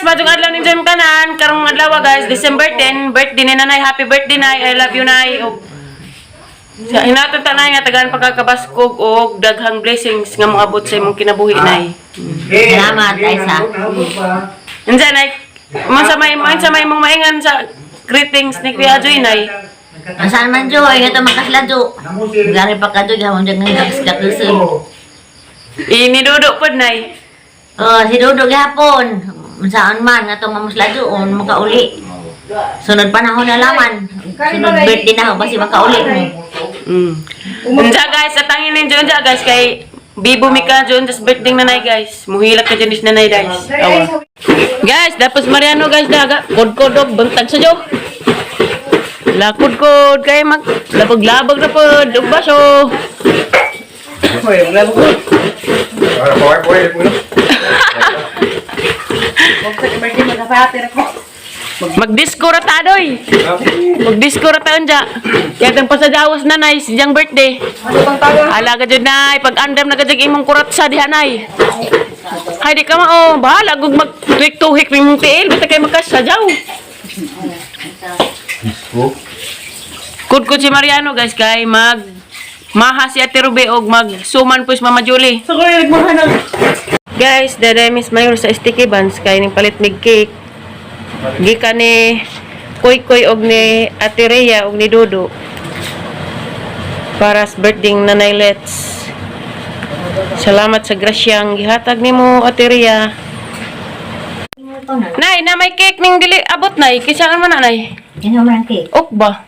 Maayong adlaw ninyong tanan. Karong adlaw, guys, December 10, birthday ni Nanay. Happy birthday, Nay. I love you, Nay. Og sa hinatod ta, Nay, nga tagaan pagkakabaskog og daghang blessings nga moabot sa imong kinabuhi, Nay. Salamat, Aisa. Unsa, Nay? Man sa may mong maingan sa greetings ni Kuya Joy, Nay? Ang saan man, Joy, ito makaslado. Gari pa ka, Joy, gawang dyan nga kaskakusun. Ini Dodo pod, Nay. Oh, si Dodo gihapon. Saan man, nga itong mamuslado, on makauli. Sunod panahon na laman. Sunod birthday na ako, basi makauli mo. Unsa, guys, atangin ninyo unsa, guys, kay Bibo Mika dyan sa birthday na, Nay, guys. Muhilak ka dyan is nanay, guys. Awa. Guys, tapos Mariano, guys, daga. Kod-kod og buntag sa jo. Lakod-kod kay mag labag-labag na pod ug baso. Ahora, voy, voy, voy. Mag-disco ra ta doy. Mag-disco ra ta unja. Yatang pasadawas na, nay, siyang birthday. Alaga jud, nay, pag andam na ka jud imong kurat sa diha, nay. Hay di ka mao, bahala gug mag tuhik imong tiil basta kay makasadyaw. Kudkod si Mariano, guys, kay mag maha si Ate Ruby og mag suman po si Mama Julie. Guys, daday Miss Mayor sa sticky buns kay ning palit mig cake. Gikan ni Kuy Kuy og ni Ate Rhea og ni Dodo. Para sa birthday Nanay Let's. Salamat sa grasyang gihatag nimo, Ate Rhea. Nay, na may cake ning dili abot, nay. Kinsa man na, nay? Yan man ang cake. Ok ba?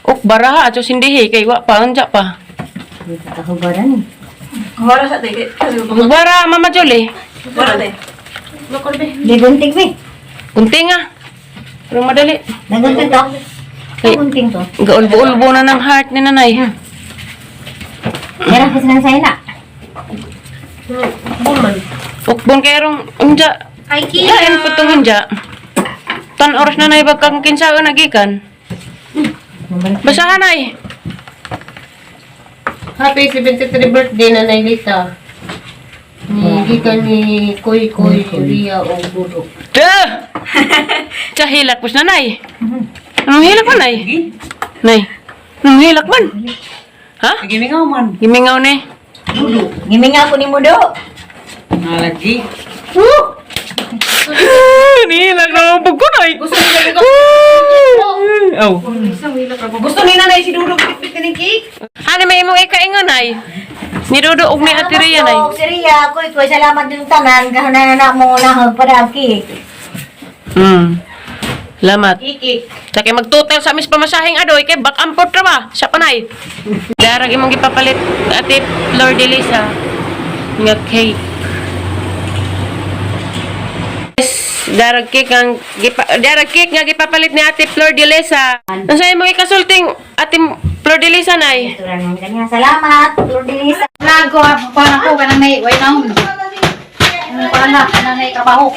Ok baraha ato sindihi kay wa pa unja pa. Kahubaran eh. Bara, Mama Julie. Di gunting, be. Kunti nga. Pero madali. Nagunting to? Kay- Nagunting to. Gaulbo-ulbo na ng heart ni nanay. Meron kasi ng sayla. Ukbon kay rong unja. Ay, Kira. Kain po tong unja. Tan oras na, nay, bagkang kinsaon nagikan. Basahan, nay. Happy 73 birthday na Lita. Ni gikan ni Kuy Kuy Ria o Dudo. Duh! Sa hilak po na, nay. Anong hilak man, nay? Nay. Anong hilak man? Ha? Gimingaw man. Gimingaw ni. Giminga ko ni Mudo. Nalagi. Woo! Nihilak na ang pagko, nay. Gusto ni nanay. Oh. Gusto ni nanay si Dudo bitbit ni cake. Ano may imong ikaingon, nay? Ni Dodo og ni Ate Rhea, nay. Si Ria, Kuy Kuy, salamat din tanan. Kahunan na mo na para ang cake. Salamat. Cake. Sa kay magtotal sa mis pamasahing adoy kay back and forth ra ba? Siya panay. Darag imong gipapalit, Ate Flor de Lisa, nga cake. Yes, darag cake ang gipa, darag cake nga gipapalit ni Ate Flor de Lisa. Unsa imong ikasulting, Ate Flor de Lisa, nay? Turan mo kanya. Salamat, Flordelisa. Vlog ko ha, kuha ko kanang may way naon. Kuha na kanang may trabaho.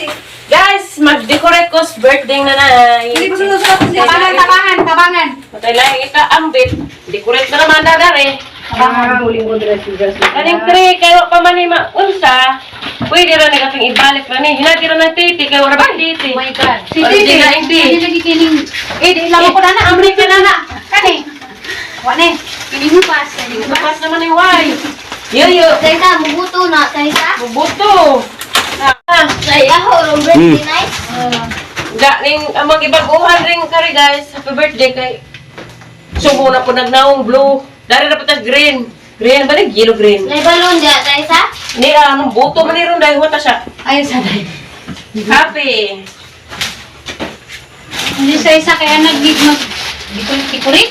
Guys, mag-decorate ko sa birthday na nanay. Tabangan, tabangan, tabangan. Patay lang ika ambit. Decorate na naman na dare. Tabangan. Kaning tree, kay wa pa man ni maunsa. Pwede ra ni katong ibalik ra ni. Hinati ra ng titi kay wala ba titi. Oh my God. Si Or Titi. di na hindi. Hindi lagi kining. Eh, di lang ko na na. Amri ka na na. Kani. Wa ni. Kini mo pas, kini mo pas. Bukas naman ni Wai. Yo yo. Taysa, mubuto na. Taysa. Bubuto. Ah, Saya ho, rong birthday night. ga ning amang ibaguhan ring kari, guys. Happy birthday kay Sumo na po nagnaong blue. Dari na po tas green. Green ba ni yellow green? May balon dya, Taysa. Ni ah, buto man ni ron dahil wata siya. Ay, sa dai. Happy. Hindi sa isa kaya nag mag dikulit.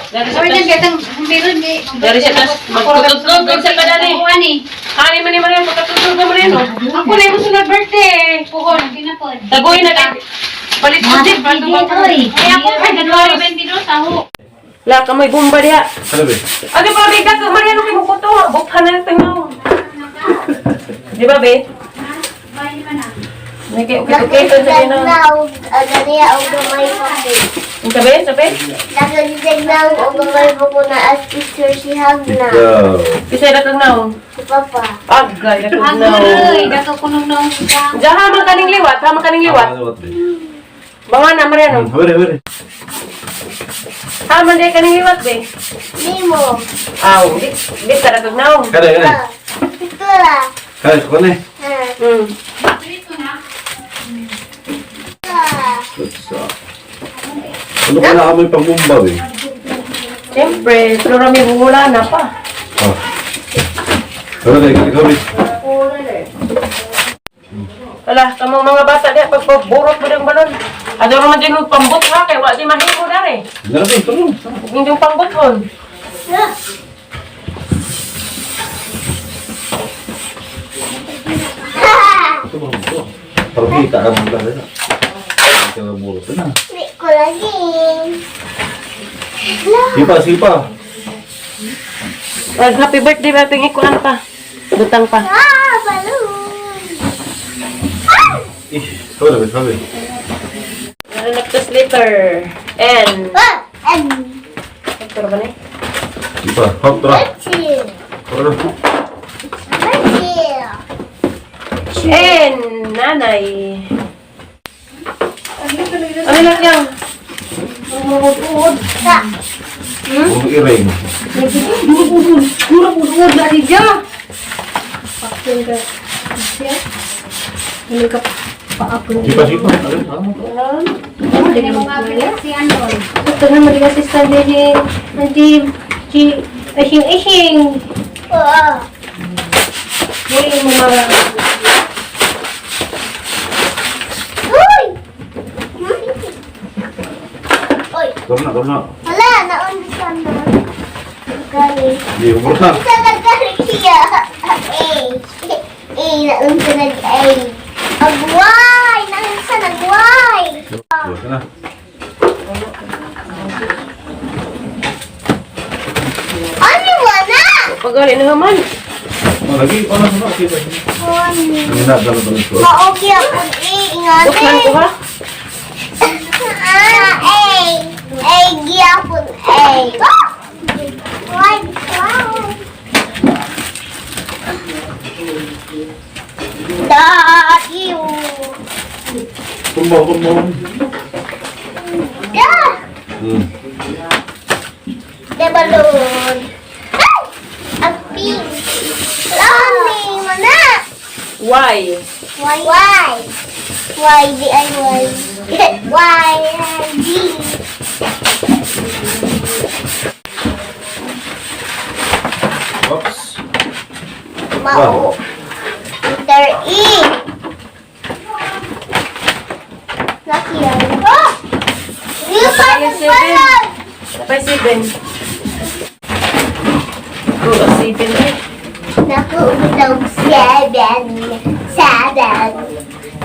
Dari sa Or tas nang gatang meron ni. Dari siya tas magtutugtog sa kadani. Kuha ni. Hani man ni Marian pagkatutug ka Marian. Oh. Ako na yung sunod birthday. Puhon, ginapon. Tagoy na kay palit ko din palit ko. Ay ako sa January 22 taho. La ka may bomba diha. Ano ba? Ano pa bigla ka Mariano kay mukuto, bukhan na tingnan. Di ba be? Bahay man na. Nagki okay okay sa ina. Ganiya, og gamay pa cake. Ang sabi, sabi? Nakagdag o gagal ko na as picture si Hagna. Ikaw. Kisay na kang naong. Si Papa. Agay, na kang naong. Agoy, dako ko nung naong siya. Diyan, haman kaning liwat, haman kaning liwat. Banga na, Mariano. Hawere, hawere. Haman di kaning liwat, be. Nemo. Aw, di, di ka na kang naong. Kare, kare. Ah, Pictura. Kare, kone. Ah. Ah. What's up? Ano ka na kami pang-umbaw eh? Siyempre, pero may hula na pa. Ah. Kare, kare, kare. Ala, kamong mga bata diya, pagpaburot mo ng balon. Ado naman din yung pambot ha, kay wa di mahimo dare. Dara, tulong. Huwag yung pambot hon. Ito ba ito? Para kita ka mong dala na. Ikaw na burot na. Di ko lagi. Sipa, sipa. Ag happy birthday ba ating ikuan pa. Butang pa. Ah, balloon. Eh, sabi, sabi. Nalagtas later. And Ah, and pero ba ni? Sipa, hop, tara. two. Tara na. Two. And nanay. Ano lang yan? Ah, Puro iring. Murag na siya. Sipa, sipa. Ano Si Anon. Ito na maligas si Stanley ni Nanti Chi Ishing Ishing. ah. Uy, mga Uy! Uy, Tara na, tara na. hala, naunsa na. Galing. Hindi, burot na. Isa na galing siya. A. A, naunsa nag A. Agway! Naunsa nagway! Burot na. Ano wala? Pagaling na naman. Oh, lagi, paano sa mga sipa? Ano na, dala, dala. Maogi ako A, ingate. Buksan ko ha. Ah, A. A, gyapon A. Why? Why? Da, iu. Tumbaw, tumbaw. Da, the balloon. Ay! Ang pink. Lami mo na. Why? Why? Why? Why D I Y? Y I D. Oops. Mao. Letter E. Lucky yan. Oh! You pa Seven. Sabay 7. Oh, 7 eh. Naku, umitaw seven. Seven.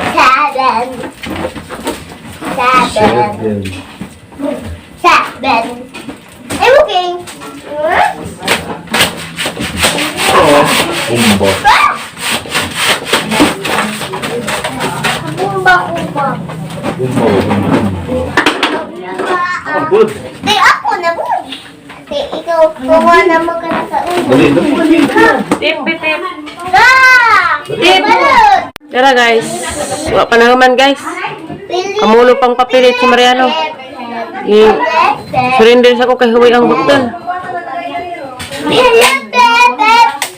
Seven. Seven. Seven. Seven. I'm okay. Hmm? Oh, tumbaw. Bumba, bumba. Tumbaw, tumbaw. Bumba. Oh, good. Di ako na po. Di ikaw, kuha na mo ka na sa ulo. Dali, dali. Tip, tip. Ah! Tip. Balot! Tara guys. Wa pa na naman guys. Kamulo pang papilit si Mariano. I surrender sa ko kay huwi ang bukton.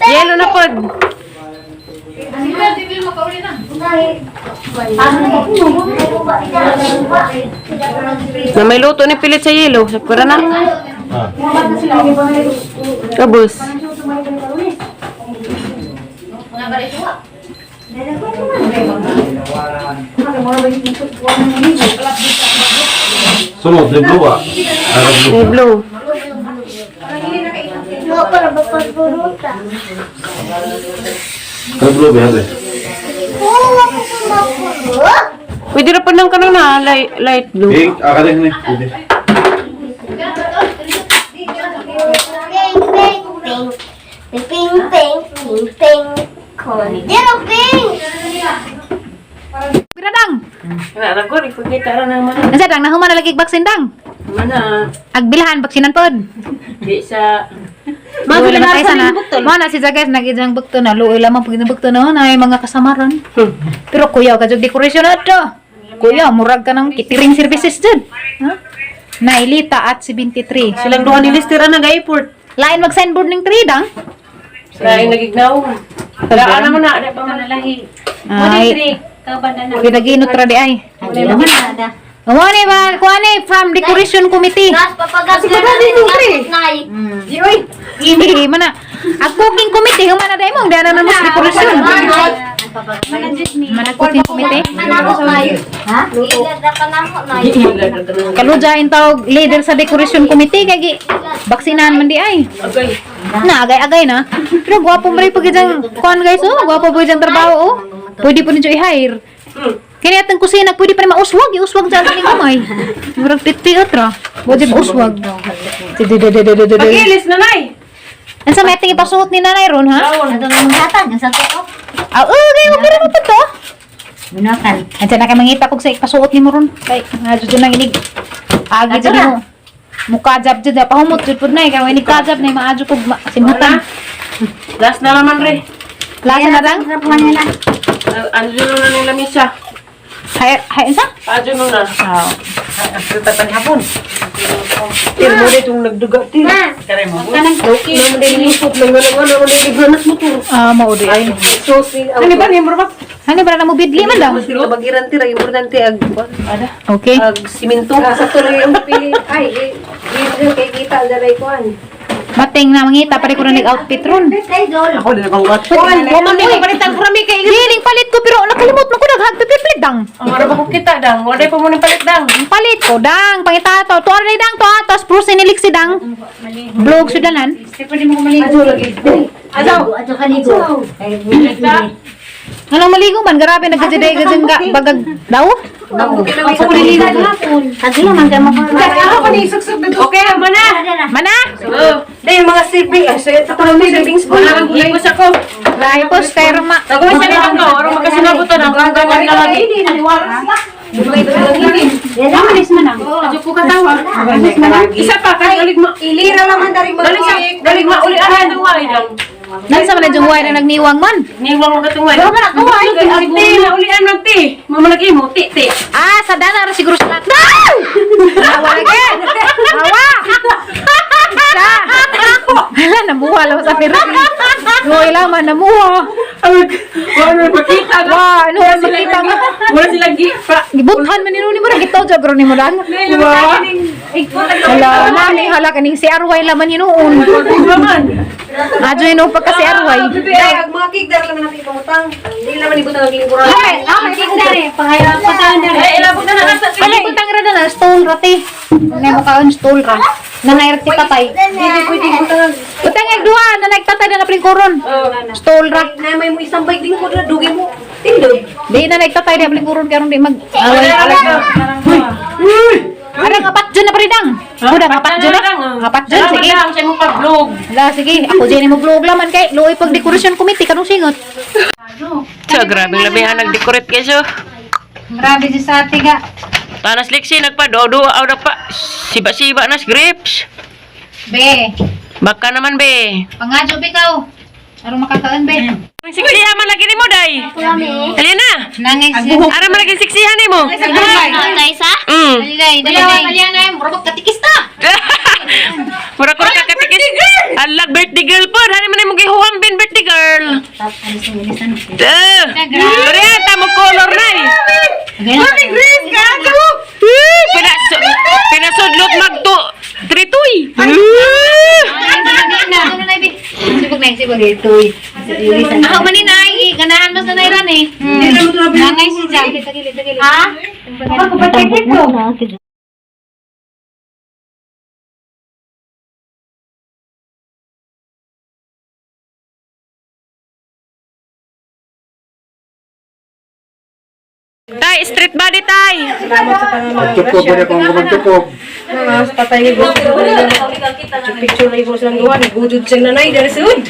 Yelo na pod. Na may luto ni pilit sa yelo. Sa pura na. Ah. Kabus. Sunod, may blue ah. Arab blue. May blue. No, para mapagburuta. Arab blue, behave. Oo, ako mapurot. Pwede ra pa nang kanang na light, light blue. Pink, ah, kanin ni. Pwede. Pink, pink, pink. Pink, pink, pink, pink. Little pink. Pira dang. Wala ra ko ipakita ra nang man. Nasa dang nahuman na lagi vaccine dang. Mana, Agbilhan baksinan pod. di sa Luoy lang tayo sana. Mo na si Jagas nagijang bukto na luoy lamang pag bukto na ay mga kasamaran. Pero kuya ka jud decoration na to. Kuya, murag ka ng catering services jud. Ha? Nailita at 73. Silang duha ni Lister na nag-import. Lain mag signboard ning 3 dang. Lain nagignaw. Daan naman na, di pa man. Ay. Ginaginot ra di ay. Wala ba? Kuha ni from decoration committee. Gas, papagas ka na rin yung nay. Hindi man na. Ang cooking committee human na dai mo, dana na mas decoration. Man ang cooking committee. Panako, nay. Ha? Ilada panako, nay. Kalujain tawag leader sa decoration committee kay gi baksinahan man di ay. Agay. Na agay-agay na. Pero gwapo mo rin pag diyang kuan guys oh, gwapo po diyang trabaho oh. Pwede po ninyo i-hire. Kaya atong kusina pwede pa rin mauswag, iuswag dyan sa gamay. Murag pitpiot ra. Pwede mauswag. Pagilis na nay. Ang sa may ating ipasuot ni nanay ron ha? Ato nang hatag sa to. Ah, oh, kay mo pero mo pa to. Gunakan. Andiyan na kay mangita kog sa ipasuot ni mo ron. Kay nga jud nang inig. Agi jud mo. Mukha jab jud pahumot jud pud nay kay inig kajab nay maadyo kog simhutan. Last na naman re. Lasa na lang. Ano yun na ng lamisa? Hay hay sa? Paadyo nun na. Ah. Pero mo rin itong nagduga ti. Ah, mao di ay. Ano ba ni ba? Hani ba na mo bidli man daw? Bagiran ti ra importante ag Okay. ag simento. Sa tuloy ang pili. Ay, di kay kita dalay kuan. Mating na mangita pare ko na nag-outfit ron. Ako din akong wat. Wa man mi palitan ko rami kay Giling palit ko pero nakalimot man ko naghagpiplit dang. Ang ara ba ko kita dang? Wala pa mo ning palit dang. Ang palit ko dang pangita to. Tuar ni dang to atos prus ni liksi dang. Blog sudanan. Ato ato kaligo. Anong maligo man grabe nagkajiday gajeng ga bagag daw. Kagila man kay mo. Okay, mana. Mana? Oh, Dahil mga saving, ay, sa tuloy may savings po. wala kang hipos ako. Laipos terma. Nagawin sa nito ko, araw magkasinabot na ang ganyan na lagi. Adyo ko katawa. Isa pa kay galig ma. Ilira naman dari mga Galig sa galig ma uli ahan tungay dang. Nansa man na jung na nagniwang man. Niwang mo katungay. Ate, naulian man ti. Mamalagi mo ti ti. Ah, sa dana ra siguro sa No! Hawa lagi. Hawa. Sa. Hala nabuha lang sa pera. Luoy lang man namuha. Wala makita na. Wa, ano man makita nga. Wala sila gi pa. Gibuthan man ni mo ra gitaw jog ron nimo lang. Wa. Hala, nani hala kaning CRY laman hinuon. Wa man. Adyo hinuon pagka CRY. Dahil ang mga cake, dahil naman natin ipangutang. Hindi naman ibutang ang lingkuran. Eh, ilabot na na sa Ano butang ra na stone ra te. Nay mo kaon stone ra. Nanay ra ti tatay. Hindi pwede ibutang. Butang ag duha nanay tatay na napling koron. Stone ra. Na may mo isang bike din ko na dugi mo. Tindog. Di na nagtatay di apling koron karon di mag away. Arang apat dyan na paridang. Kuda apat dyan na. Apat dyan sige. Salamat sa imong pag-vlog. Ala sige, ako dyan mo vlog laman kay luoy pag decoration committee kanong singot. So, grabe labihan nag-decorate guys oh. Grabe si sa ga. Tanas liksi nagpa do aw nagpa siba-siba na grapes. Be, Baka naman be. pangadyo be kaw. Aron makakaon be. Ang siksihan man lagi nimo day. Alina. Nangay siya. Ara man lagi siksihan nimo. Kaysa? Mm. Dali, dali, dali. Murag katikis ta. Mura ko ra kakatikis. Alag birthday girl po. Hani man imong gihuhambin birthday girl. Eh. Pero yan, tamo color na eh. Mami Grace ka Pinasudlot magto tritoy. Ako man ni nay, ganahan mas nanay ran eh. Nangay si Jack. Ha? Tay, street body tay. Magtukog ba niya kung magtukog? Mga patay ni Boss. Picture na ibo silang duha. Gujud siyang nanay dari sud.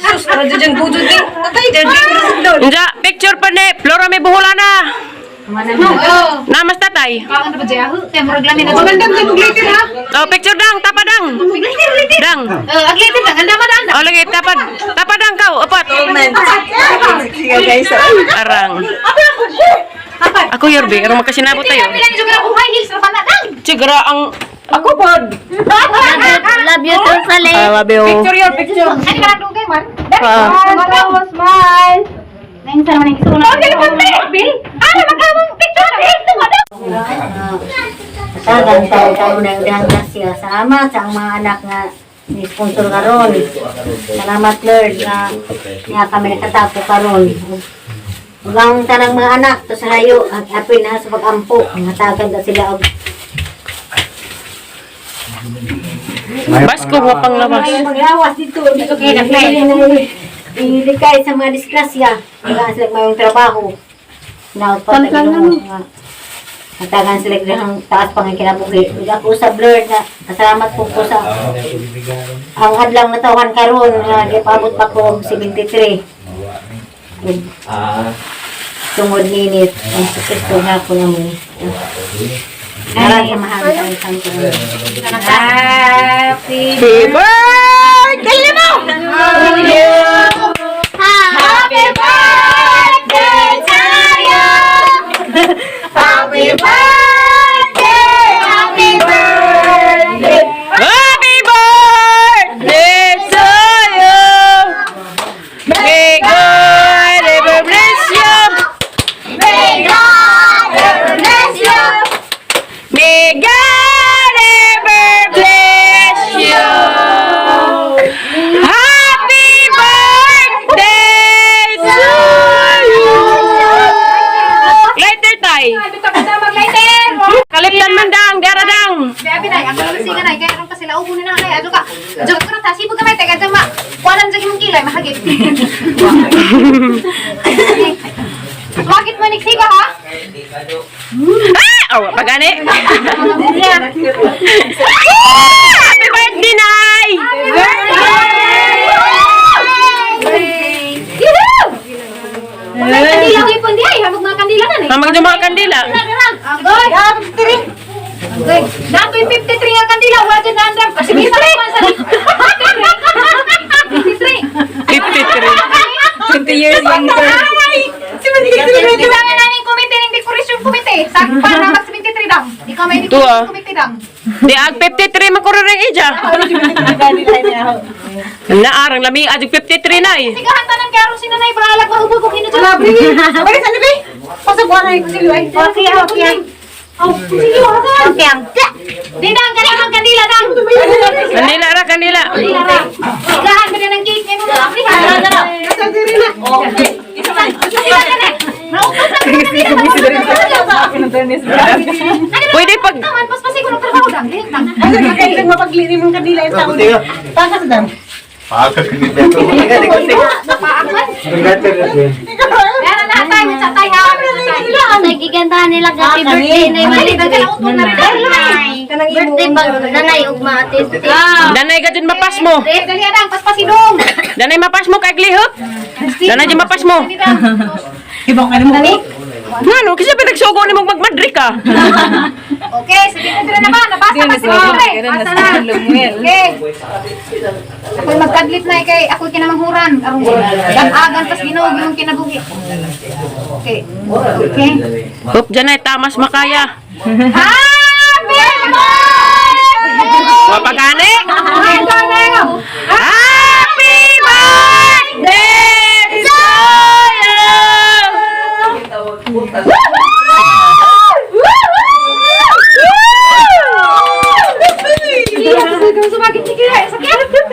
Sus, ara jud siyang gujud din. Tatay dari sud. Unja, picture pa ni Flora may buhulana. Namas tatay. Kaon na ba dyan? Kaya murag lang na. Magandang sa muglitin ha. Oh, picture dang, tapadang. Dang. Aglitin lang. Ang dama daan. Oh, lagi tapad. Tapadang kau, upat. Arang. Ako yorbe, aron makasinabot tayo. Pila ni juga high heels ra pala dang. Sigara ang ako pod. Love you too, Sale. Love you. Picture your picture. Ano ka dugay man? Ah. Smile. Nain sa naman ang isuuna. Okay, Bill. Ah, magkamong picture. Ito ka daw. Tagan tayo tayo na yung grasya. Salamat sa ang mga anak nga ni sponsor karon. Salamat Lord nga nga kami nakatapo karon. Ug ang tanang mga anak to sa layo at apil na sa pagampo. Hatagan na sila og Basko nga panglabas. Ay, paglawas dito dito kay Ilikay sa mga disgrasya. Wala sila mayong trabaho. Nautpatagin nga. Hatagan sila ang taas pang kinabuhi. Ug ako sa blur na pasalamat po ko sa ang adlaw na tawhan karon nga gipaabot pa ko og 73. Ug tungod nini ang Kristo nga ko namo. Aran sa mahal ang santo. Happy Happy birthday mo! Happy birthday to you! Happy birthday! Happy birthday! Happy birthday to you! May God ever bless you! May God ever bless you! May God ever bless you! Happy birthday to you! Lighter tay! Mag-lighter. Kaliptan man dang, dara dang! Grabe na, ang kasi nga na, kaya aron pa sila ubo na na adto ka. Adto ka ta sibog gamay teka ma. Kuanan jud imong kilay mahagit. Bakit mo niksiga ha? Ah! Oh, pagani! Happy birthday, Nay! May kandila ko ipon di ay, hamog mga kandila na ni. Mamag mga kandila. Agoy. Agoy. Datoy 53 nga kandila, wala dyan na andam. Kasi bisa man sa 53. 53. 20 years younger. Kasama namin komite ng decoration committee. Sa para mag 73 dang. Ikaw may Ito, ah. decoration committee dang. Di ag 53 man ko rin ija. Naarang lami ag 53 na eh. Sigahan tanan kay aron si nanay balag mahubog og hino dyan. Balik sa libi. Pasag wala ko sila. Okay, okay. Oh, sige wala. Okay. Di dang kani ang kandila dang. Kandila ra kandila. Kandila ra. Sigahan ba ng cake ngayon mga aprihan? Okay. Sila ka na. Naupos na kandila. Pwede pag Taman paspasi ko ng trabaho dang. Dili dang. Ay, mapaglini mong kanila yung tao. Takas dam. Napaakan. Dara na tay, sa tay ha. Nagigantahan nila happy birthday na Dali dali utong na rin. Birthday pag nanay ugma ate. Danay ka dyan mapas mo. Dali adang paspasidong. Danay mapas mo kay glihop. Danay dyan mapas mo. Dali dang. Ibang ka mo. Ngano kasi pinagsugo ni mong magmadri ka. Okay, 73 na ba? Nabasa ba 73? Basa na. Okay. Ako'y magkadlit na eh, kay ako'y kinamanghuran. Aron gan-agan tas Ginoo yung kinabuhi. Okay. Okay. Hop dyan ay tamas makaya. Happy birthday! Mapagani. Happy birthday! Happy birthday to you! Sumagit ni Kira. Sakit!